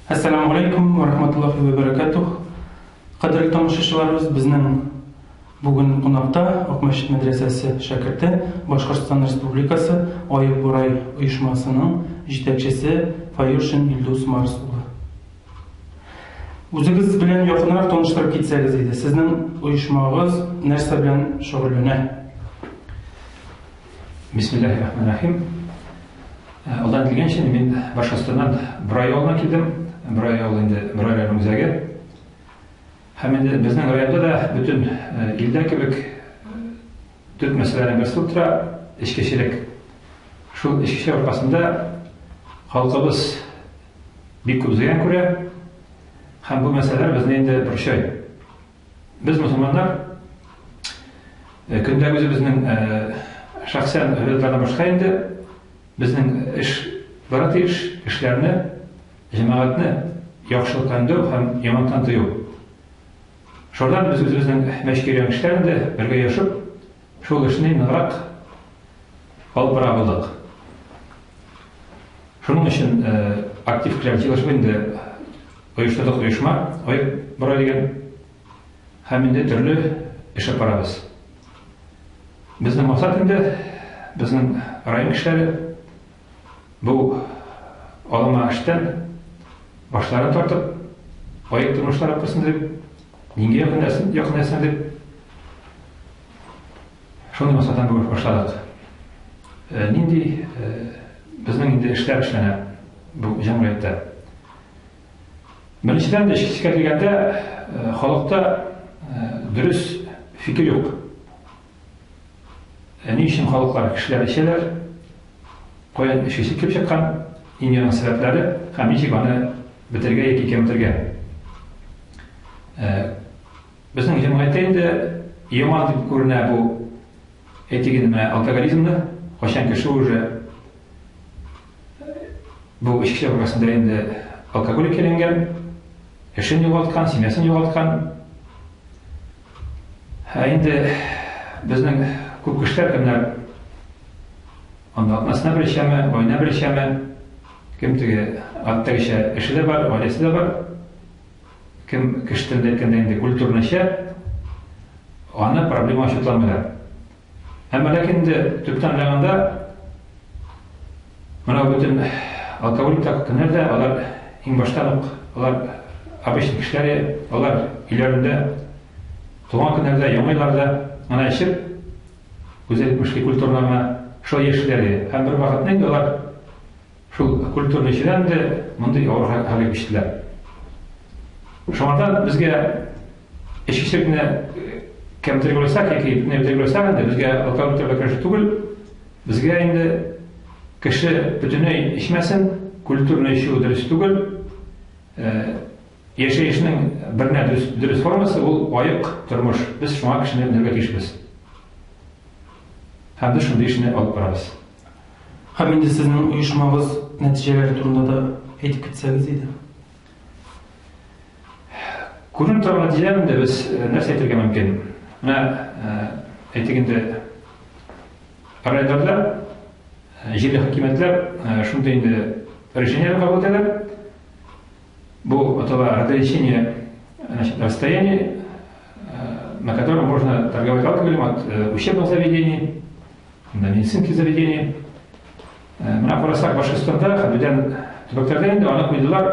Әссәламү галәйкүм вә рахматуллаһи вә бәрәкәтүһ. Кадерле тамашачыларыбыз, безнең бүген кунакта Акмәчет мәдрәсәсе шәкерте, Башкортстан Республикасы Аек Бурай оешмасының җитәкчесе Фаюшин Илдус Марс улы. Үзегез белән якынрак таныштырып китсәгез иде. Сезнең оешмагыз нәрсә белән шөгыльләнә? Бисмиллаһи рахмани рахим. Алдан әйтелгәнчә, мин Башкортстаннан Борай авылына килдем. Борай авылы инде Борай районының үзәге. Һәм инде безнең районда да бөтен илдә кебек төп мәсьәләнең берсе булып тора эчкечелек. Шул эчкечелек аркасында халкыбыз бик күп зыян күрә һәм бу мәсьәләләр безне инде борчый. Без мөселманнар көндә үзебезнең шәхсән гыйбадәтләрдән башка инде безнең эш бара тиеш, кешеләрне, җәмәгатьне яхшылыкка өндәү һәм яманлыктан тыю. Шуннан без үзебезнең мәчеткә йөргән кешеләр инде бергә йөршеп, шул эшне ныграк алып бара булдык. Шуның өчен актив кешеләр җыелышып инде оештырдык оешма, оеп бара дигән. Һәм инде төрле эш алып барабыз. Безнең максат инде, безнең район кешеләре бу алама эштән башларын тартып, аек тормышлар алып барсын дип, дингә якынайсын, якынайсын дип, шундый максаттан бу башладык. Нинди безнең инде эшләр эшләнә бу җәмгыятьтә? Беренчедән, эчкечелеккә килгәндә, халыкта дөрес фикер юк. Ни өчен халыклар, кешеләр эчәләр? Каян эчкечелек килеп чыккан? Нинди аның сәбәпләре һәм ничек аны бетерергә яки киметергә? Безнең җәмгыятьтә инде яман дип күренә бу, әйтик инде, менә алкоголизмны, кайчан кеше уже бу эчкечелек аркасында инде алкоголик әйләнгән, эшен югалткан, семьясын югалткан. Ә инде безнең күп кешеләр кемнәр анда атнасына бер эчәме, аена бер эчәме, кем теге гадәттәгечә эше дә бар, гаиләсе дә бар, кем кеше телендә әйткәндә инде культурно эчә, аны проблема ачытламыйлар. Әмма ләкин инде төптән уйлаганда, менә бөтен алкоголик та кемнәр дә, алар иң баштан ук, алар обычный кешеләр, алар өйләрендә туган көннәрдә, яңа елларда гына эчеп, үзе әйтмешли, культурно гына шулай яшиләр. Һәм бер вакытны инде алар шул культурный эчүдән инде мондый авыр хәлгә күчтеләр. Шуңардан безгә эчкечелекне кәмитергә уйласак яки бөтенләй бетерергә уйласак инде, безгә алкоголь белән көрәшү түгел, безгә инде кеше бөтенләй эчмәсен, культурный эчү дөрес түгел. Яшәешнең беренә дөрес, дөрес формасы ул аек тормыш. Без шуңа кешене өндәргә тиешбез. Һәм без шундый эшне алып барабыз. Һәм инде сезнең оешмагыз нәтиҗәләре турында да әйтеп китсәгез иде. Күренеп торган нәтиҗәләр инде без нәрсә әйтергә мөмкин? Менә әйтик инде, районнарда җирле хакимиятләр шундый инде решениеләр кабул итәләр. Бу атала разграничение, значит, расстояние, на котором можно торговать алкоголем от учебных заведений до медицинских заведений. Менә карасак, Башкортстанда һәм бүтән төбәкләрдә инде аны куйдылар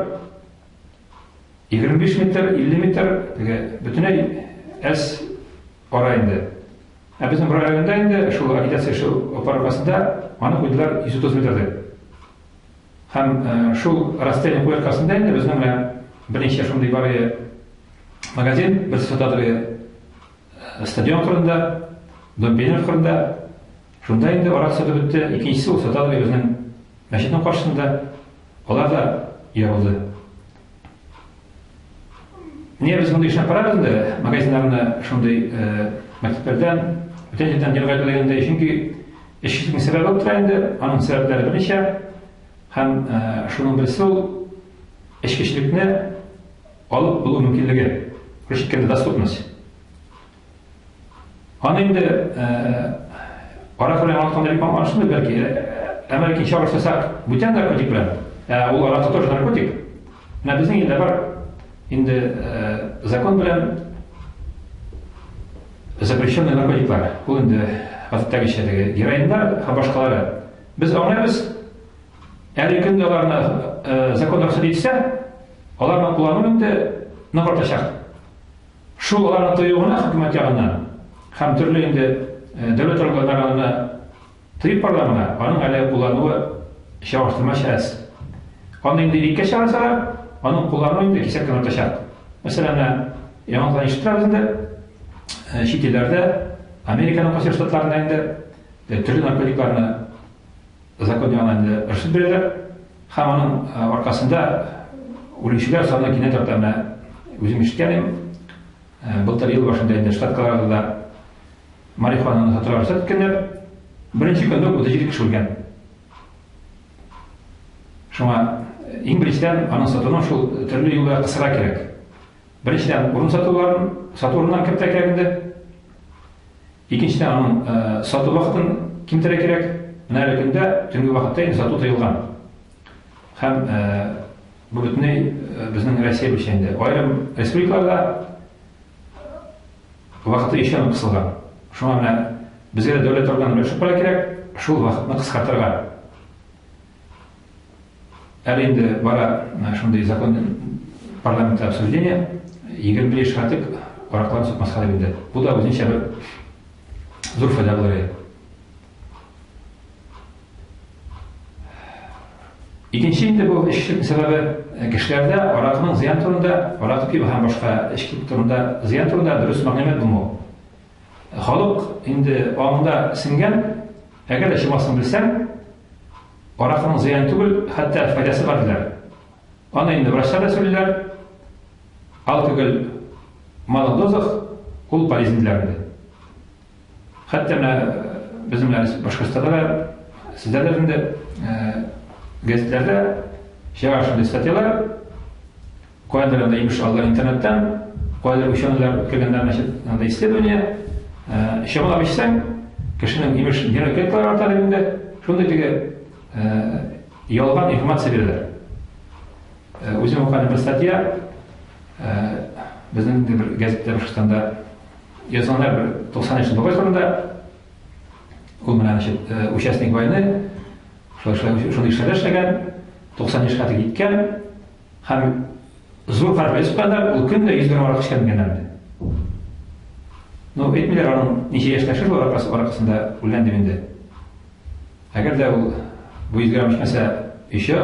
25 метр, 50 метр, теге бөтенләй әз ара инде. Ә безнең бер районда инде шул агитация эше аркасында аны куйдылар 130 метр дип. Һәм шул расстояние кую аркасында инде безнең менә берничә шундый бар магазин, берсе сатадыр стадион кырында, Дом пионеров кырында. Шунда инде арак сатып бетте. Икенчесе ул сатадыр безнең мәчетнең каршысында. Алар да ябылды. Нигә без мондый эшне карабыз инде? Магазиннарны шундый мәктәпләрдән, бүтән җирдән ерак дигәндә, чөнки эшсезлекнең сәбәбе булып тора инде, аның сәбәпләре берничә. Һәм шуның берсе ул эчкечелекне алып булу мөмкинлеге, русча әйткәндә доступность. Аны инде аракы белән алтканда бик аңлашылмый бәлки, әмма ләкин чагыштырсак бүтән наркотик белән, ә ул аракы тоже наркотик. Менә безнең илдә бар инде закон белән запрещенный наркотиклар. Ул инде гадәттәгечә теге героиннар һәм башкалары. Без аңлыйбыз, әле көндә аларны закон рөхсәт итсә, аларны куллану инде нык артачак. Шул аларны тыю гына хөкүмәт ягыннан һәм төрле инде дәүләт органнары тыеп барыла моңа, аның әле куллануы чагыштырмача әз. Аны инде иреккә чыгарсалар, аның куллануы инде кисәк кенә артачак. Мәсәлән, менә яңалыктан ишетеп торабыз инде, чит илләрдә, Американың кайсы штатларында инде төрле наркотикларны закон ягыннан инде рөхсәт бирәләр һәм аның аркасында үлүчеләр саны кинәт арта. Менә үзем ишеткән идем, былтыр ел башында инде штат Колорадода марихуананы сатырга рөхсәт иткәннәр. Беренче көндә үк 37 кеше үлгән. Шуңа иң беренчедән аның сатуын шул төрле юлга кысырга кирәк. Беренчедән урын сатуларын, сату урыннарын киметергә кирәк инде. Икенчедән аның сату вакытын киметергә кирәк. Менә әле көндә төнге вакытта инде сату тыелган. Һәм бу бөтенләй безнең Россия буенча инде. Аерым республикаларда вакыты еще кысылган. Шуңа менә безгә дә дәүләт органы белән эшләп кирәк, шул вакытны кыскартырга. Әле инде бара шундый закон парламентта обсуждение, 21 яшькә аракыларын сатмаска дип инде. Бу да үзенчә бер зур файда булыр иде. Икенче инде бу эчкечелек сәбәбе кешеләрдә аракының зыян турында, аракы пиво һәм башка эчкечелек турында зыян турында дөрес мәгълүмат булмау. Халык инде аңында сеңгән, әгәр дә чамасын белсәң, аракының зыяны түгел, хәтта файдасы бар диләр. Аны инде врачлар да сөйлиләр. Алкоголь малых дозах, ул полезен диләр инде. Хәтта менә безнең белән Башкортстанда да, сездә дә инде газетләрдә чыга шундый статьялар, каядыр анда имеш алалар интернеттан, каядыр ученыйлар үткәргәннәр, значит, анда исследование, чамалап эчсәң, кешенең имеш нервы клеткалары арта дип инде, шундый теге ялган информация бирәләр. Үзем укыган бер статья, безнең инде бер газетта Башкортстанда язганнар бер 90 яшьлек бабай турында. Ул менә, значит, участник войны, шулай шундый эшләрдә эшләгән, 90 яшькә хәтле киткән һәм зур хәреф язып куйганнар, ул көн дә 100 грамм аракы эчкән дигәннәр инде. Ну, әйтмиләр аның ничә яшьтә шул аракысында үлгән дип инде. Әгәр дә ул бу 100 грамм эчмәсә, еще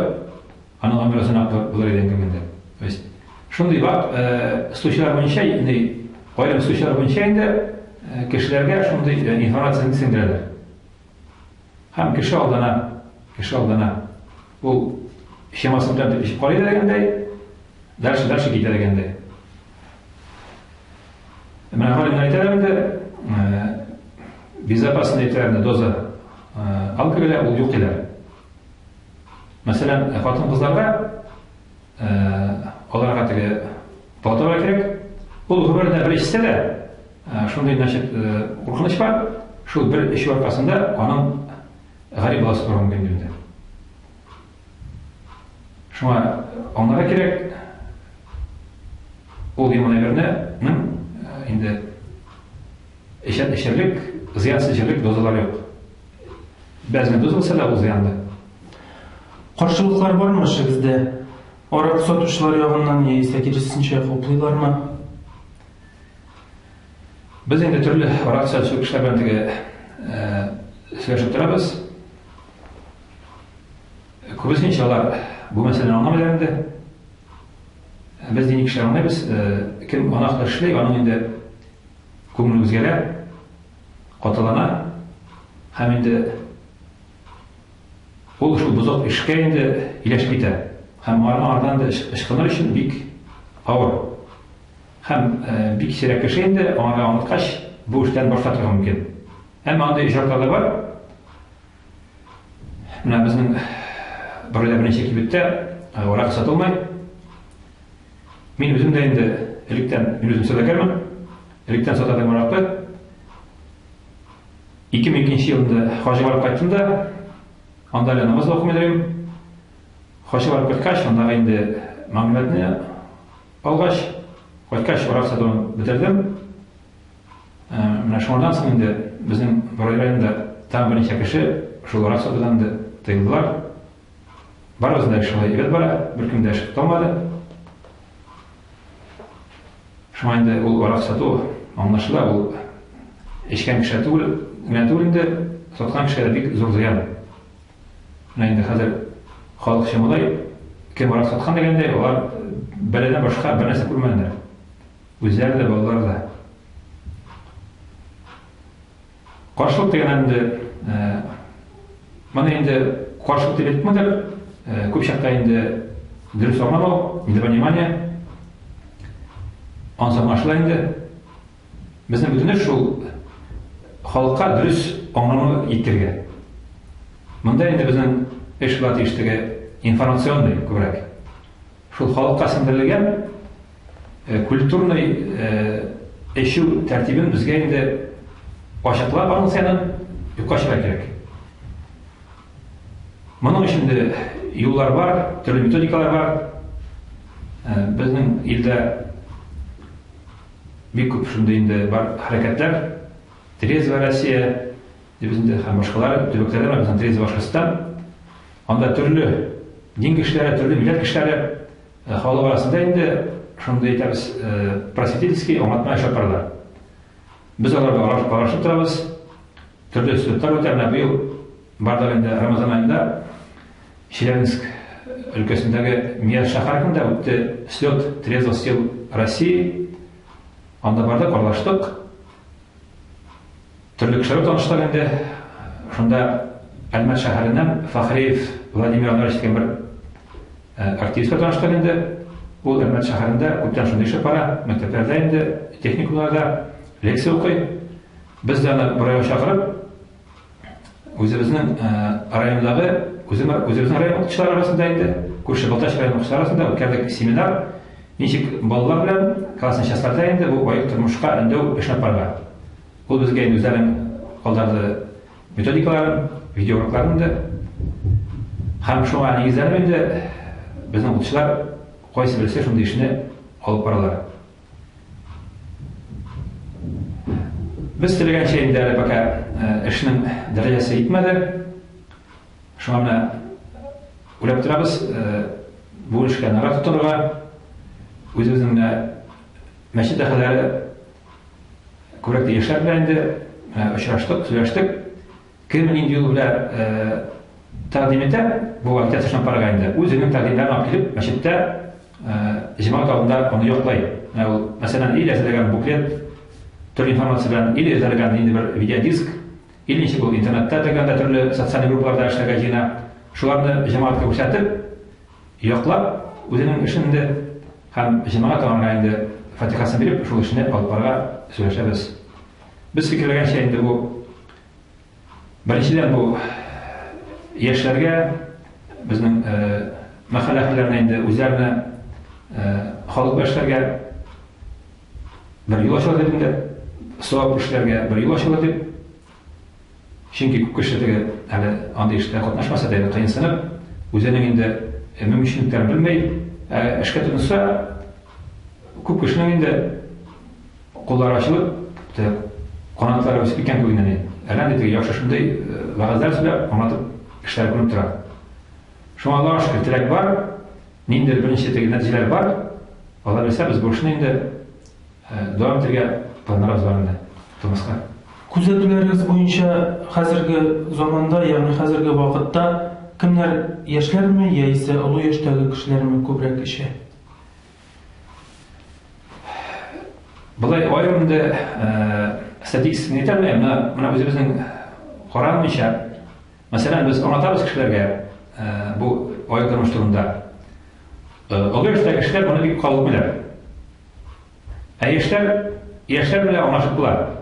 аның гомере озынрак булыр иде инде. То есть шундый вак случайлар буенча инде, аерым случайлар буенча инде кешеләргә шундый информацияне сеңдерәләр. Һәм кеше алдана, кеше алдана. Ул чамасын белән дип эчеп карый дигәндәй, дальше дальше китә дигәндәй. Менә галимнәр әйтәләр инде, безопасный әйтәләр доза алкоголя ул юк диләр. Мәсәлән, хатын-кызларга аларга теге палтарга кирәк. Ул гомерендә бер эчсә дә, шундый, значит, куркыныч бар. Шул бер эчү аркасында аның гарип баласы туарга мөмкин инде. Шуңа аңларга кирәк, ул яман әйбернең инде эчерлек, зыянсыз эчерлек дозалар юк. Бәзне доз булса да ул зыянлы. Каршылыклар бармы эшегездә? Аракы сатучылар ягыннан яисә киресенчә хуплыйлармы? Без инде төрле аракы сатучы кешеләр белән теге сөйләшеп торабыз. Күбесенчә алар бу мәсьәләне аңламыйлар инде. Без дини кешеләр аңлыйбыз, кем гөнаһлы эшли, аның инде күңеле үзгәрә, катылана һәм инде ул шул бозык эшкә инде иләшеп китә. Һәм аңардан инде ычкыныр өчен бик авыр. Һәм бик сирәк кеше инде аңарга аңлаткач, бу эштән баш тартырга мөмкин. Әмма андый очраклар да бар. Менә безнең бер берничә кибеттә аракы сатылмый. Мин үзем дә инде электән, мин үзем сәүдәгәрмен. Электән сата идем аракы. 2002 елында хаҗга барып кайттым да, анда әле намаз да укымый йөрим. Хаҗга барып кайткач, андагы инде мәгълүматны алгач, кайткач арак сатуын бетердем. Менә шуңардан соң инде безнең Борай районында тагын берничә кеше шул арак сатудан инде тыелдылар. Барыбызның да эш шулай әйбәт бара, беркем дә эш тоталмады. Шуңа инде ул арак сату аңлашыла, ул эчкән кешегә түгел, генә түгел инде, саткан кешегә дә бик зур зыян. Менә инде хәзер халык чамалай, кем арак саткан дигәндәй, алар бәладән башка бер нәрсә күрмәделәр. Үзләре дә, балалары да. Каршылык дигән инде, моны инде каршылык дип әйтмәдер, күп чакта инде дөрес аңламау, недопонимание. Ансы аңлашыла инде. Безнең бөтен эш шул халыкка дөрес аңлауны җиткерергә. Монда инде безнең эш була тиеш теге информационный күбрәк. Шул халыкка сеңдерелгән культурный эчү тәртибен безгә инде ачыклап аның зыянын юкка чыгарырга кирәк. Моның өчен дә юллар бар, төрле методикалар бар. Безнең илдә бик күп шундый инде бар хәрәкәтләр. Трезвая Россия дип инде һәм башкалар төбәкләрдә бар, безнең Трезвый Башкортстан. Анда төрле дин кешеләре, төрле милләт кешеләре халык арасында инде шундый әйтәбез, просветительский аңлатма эшләп баралар. Без аларга аралашып торабыз. Төрле слетлар үтә. Менә быел бардык инде Рамазан аенда Челябинск өлкәсендәге Мияс шәһәрендә үтте слет трезвых сил России. Анда бардык, аралаштык. Төрле кешеләр таныштык инде. Шунда Әлмәт шәһәреннән Фахриев Владимир Андреевич дигән бер активистка таныштык инде. Ул Әлмәт шәһәрендә күптән шундый эшләп бара, мәктәпләрдә инде, техникумнарда лекция укый. Без дә аны Борайга чакырып, үзебезнең райондагы, үзебезнең район укытучылары арасында инде, күрше Балтач районы укытучылары арасында үткәрдек семинар, ничек балалар белән классный часларда инде бу аек тормышка өндәү эшен алып. Ул безгә инде үзләрен калдырды методикаларын, видеоурокларын инде. Һәм шуңа нигезләнеп инде безнең укытучылар кайсы берсе шундый эшне алып баралар. Без теләгәнчә инде әле пока эшнең дәрәҗәсе җитмәде. Шуңа менә уйлап торабыз, бу эшкә ныграк тотынырга. Үзебезнең менә мәчет әһелләре күбрәк тә яшьләр белән инде очраштык, сөйләштек. Кем нинди юл белән тәкъдим итә, бу агитация парга инде, үзенең тәкъдимнәрен алып килеп, мәчеттә җәмәгать алдында аны яклай. Менә ул, мәсәлән, или әзерләгән буклет, төрле информация белән, или әзерләгән нинди бер видеодиск, или ничек ул интернетта дигәндә төрле социаль группаларда эшләргә җыена. Шуларны җәмәгатькә күрсәтеп, яклап, үзенең эшен инде һәм җәмәгать аңарга инде фатихасын биреп, шул эшне алып барырга сөйләшәбез. Без фикерләгәнчә инде бу беренчедән бу яшьләргә безнең мәхәллә әһелләренә инде үзләренә халык яшьләргә бер юл ачыла дип инде савап эшләргә бер юл ачыла дип. Чөнки күп кеше теге әле андый эштә катнашмаса да кыенсынып, үзенең инде мөмкинлекләрен белмәй, эшкә тотынса, күп кешенең инде куллары ачылып, канатлары үсеп киткән кебек инде. Әллә нинди теге яхшы шундый вәгазьләр сөйләп, аңлатып эшләр күренеп тора. Шуңа Аллага шөкер, теләк бар, ниндидер беренче теге нәтиҗәләр бар. Алла бирсә, без бу эшне инде дәвам итәргә планнарыбыз бар инде тормышка. Күзәтүләрегез буенча хәзерге заманда, ягъни хәзерге вакытта кемнәр яшьләрме яисә олы яшьтәге кешеләрме күбрәк эчә? Болай аерым инде статистиканы әйтә алмыйм, менә менә үзебезнең каранмыйча, мәсәлән, без аңлатабыз кешеләргә бу аек тормыш турында. Олы яшьтәге кешеләр моны бик кабул итмиләр. Ә яшьләр, яшьләр белән аңлашып була.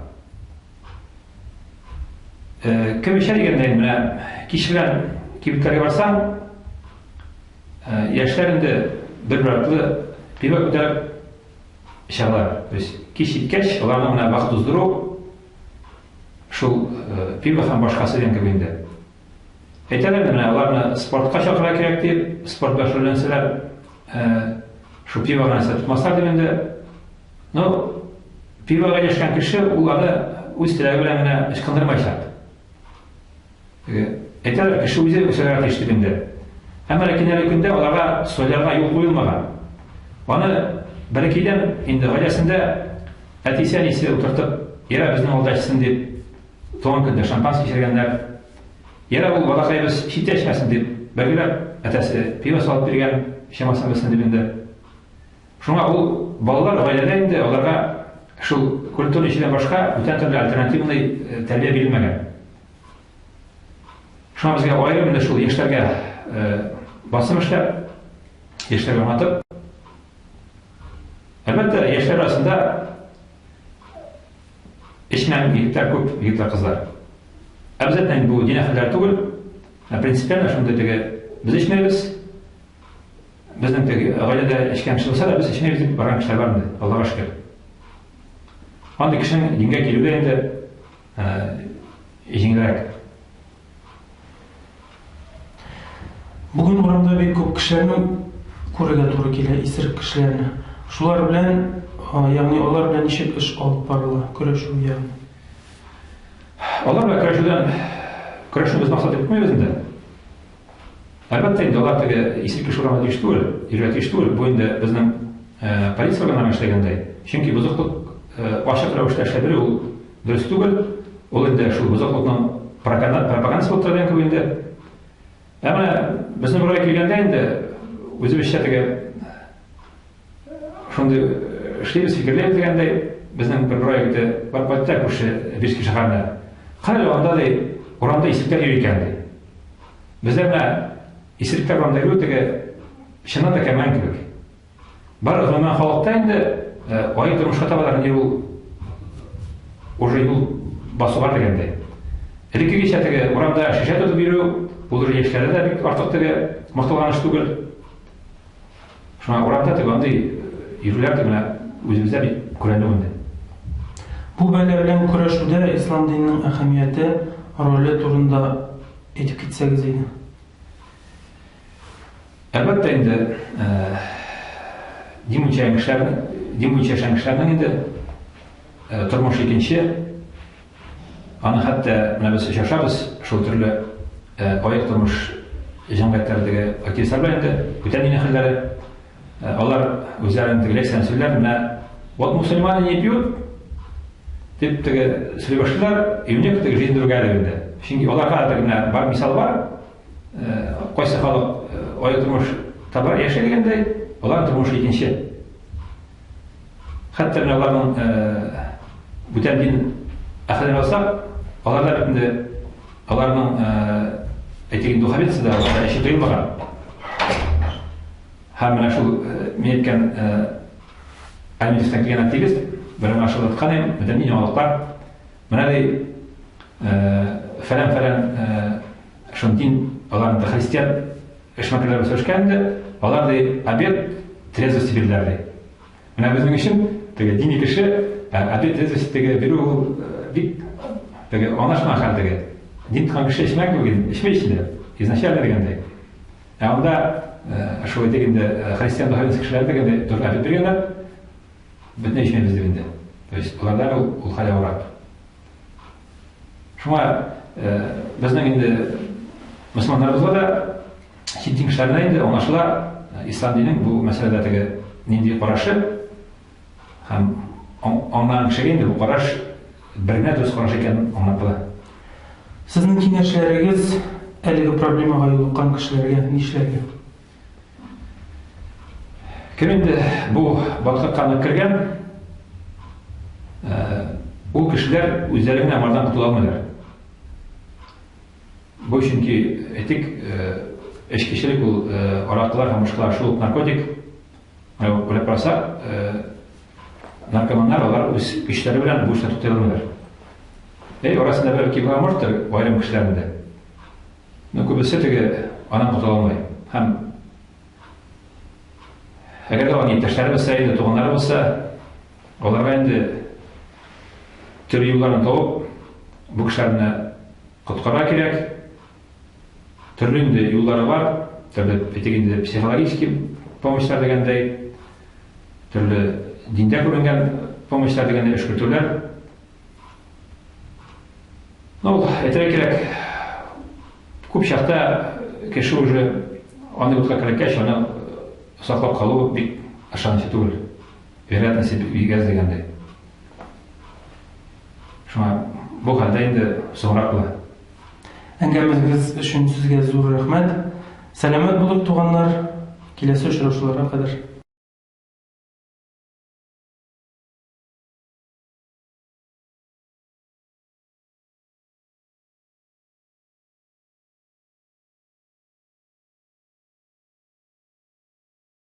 Кем эчә дигәндә, менә кич белән кибетләргә барсаң, яшьләр инде бер-бер артлы пиво күтәреп чыгалар. То есть кич җиткәч, аларның менә вакыт уздыру шул пиво һәм башкасы дигән кебек инде. Әйтәләр менә аларны спортка чакыра кирәк дип, спорт белән шөгыльләнсәләр. Шул пиво гына тотмаслар дип инде. Ну, пивога ияләшкән кеше ул аны үз теләге белән генә ычкындырмаячак. Әйтәләр, кеше үзе үсәргә тиеш дип инде. Әмма ләкин әле көндә аларга сайларга юл куелмаган. Аны бәләкәйдән инде гаиләсендә әтисе әнисе утыртып, ярә безнең алда эчсен дип, туган көндә шампанский эчергәннәр. Ярә ул балакаебыз читтә эчмәсен дип, бергәләп әтәсе пиво салып биргән, чамасын белсен дип инде. Шуңа ул балалар гаиләдә инде аларга шул культурный эчүдән башка бүтән төрле альтернативный тәрбия бирелмәгән. Шуңа безгә аерым инде шул яшьләргә басым эшләп, яшьләргә аңлатып, әлбәттә, яшьләр арасында эчмәгән егетләр күп, егетләр, кызлар. Обязательно бу дин әһелләре түгел, ә принципиально шундый теге без эчмәбез, безнең теге гаиләдә эчкән кеше булса да, без эчмәбез дип барган кешеләр бар инде, Аллага шөкер. Андый кешенең дингә килүе дә инде җиңелрәк. Бүген урамда бик күп кешеләрне күрергә туры килә, исерек кешеләрне. Шулар белән, ягъни алар белән ничек эш алып барыла, көрәшү ягъни? Алар белән көрәшүдән көрәшүне без максат итеп куймыйбыз инде. Әлбәттә инде алар теге исерек кеше урамда тиеш түгел, йөрергә тиеш түгел. Бу инде безнең полиция органнары эшләгәндәй. Чөнки бозыклык ачык рәвештә эшләп йөрү ул дөрес түгел. Ул инде шул бозыклыкның пропагандасы булып тора дигән кебек инде. Ә менә безнең бурага килгәндә инде үзебезчә теге шундый эшлибез, фикерләйбез дигәндәй, безнең бер бер егете барып кайтты күрше Бирский шәһәренә. Кара анда ди, урамда исерекләр йөри икән ди. Бездә менә исерекләр урамда йөрү теге чыннан да кәмән кебек. Бар гомумән халыкта инде ай тормышка табалар инде ул уже юл басу бар дигәндәй. Элеккегечә теге урамда шешә тотып йөрү, ул уже яшьләрдә дә бик артык теге макталган эш түгел. Шуңа урамда теге андый йөрүләр дә менә үзебездә бик күренде инде. Бу бәла белән көрәшүдә ислам диненең әһәмияте, роле турында әйтеп китсәгез иде. Әлбәттә инде, дин буенча кешеләрнең, дин буенча яшәгән кешеләрнең инде тормыш икенче. Аны хәтта менә без очрашабыз шул төрле аек тормыш җәмгыятьләрдәге активистлар белән инде, бүтән дин әһелләре. Алар үзләрен теге лекцияне сөйлиләр, менә вот мусульмане не пьют, дип теге сөйли башлыйлар, и у них теге жизнь другая инде. Чөнки аларга теге менә бар мисал бар, кайсы халык ай тормыш таба яши дигәндәй, алар тормышы икенче. Хәтта менә аларның бүтән дин әһелләре алсак, аларда бит инде аларның әйтик духовенство да аларда эше тыелмаган. Һәм менә шул мин әйткән Альметьевтан килгән активист, бер аңа шылдаткан идем, бүтән дин яңалыклар. Менә ди фәлән-фәлән шундин алар инде христиан эшмәкәрләр сөйләшкән инде, алар ди обет трезвости бирделәр ди. Менә безнең өчен теге дини кеше обет трезвости теге бирү ул бик теге аңлашма хәл теге. Дин тоткан кеше эчмәк бүген, эчми инде, изначально дигәндәй. Ә анда шулай дип инде христиан духовенство кешеләре дигәндәй тоже обет биргәннәр. Бөтенләй эчмәбез дип инде. То есть аларда ул хәл авырак. Шуңа безнең инде мөселманнарыбызга да чит дин кешеләренә инде аңлашыла ислам диненең бу мәсьәләдә теге нинди карашы һәм аңлаган кешегә инде бу караш бер генә дөрес караш икәнен аңлап була. Сезнең киңәшләрегез әлеге проблемага юлыккан кешеләргә нишләргә? Кем инде бу баткакка нык кергән, ул кешеләр үзләре генә аңардан котыла алмыйлар. Бу чөнки, әйтик, эчкечелек ул аракылар һәм башкалар шул ук наркотик. Уйлап карасак, наркоманнар алар үз көчләре белән бу эштән туктый алмыйлар. Әй, арасында бәлки була может, аерым кешеләрнең дә. Но күбесе теге анан котыла алмый. Һәм әгәр дә аның иптәшләре булса, инде туганнары булса, аларга инде төрле юлларын табып, бу кешеләрне коткарырга кирәк. Төрле инде юллары бар, төрле, әйтик инде, психологический помощьлар дигәндәй, төрле диндә күренгән помощьлар дигәндәй өшкертүләр. Ну, әйтергә кирәк, күп чакта кеше уже андый утка керәккәч, аны саклап калу бик ышанычлы түгел. Вероятность бик әз дигәндәй. Шуңа бу хәлдә инде соңрак була. Әңгәмәгез өчен сезгә зур рәхмәт. Сәламәт булыйк, туганнар. Киләсе очрашуларга кадәр.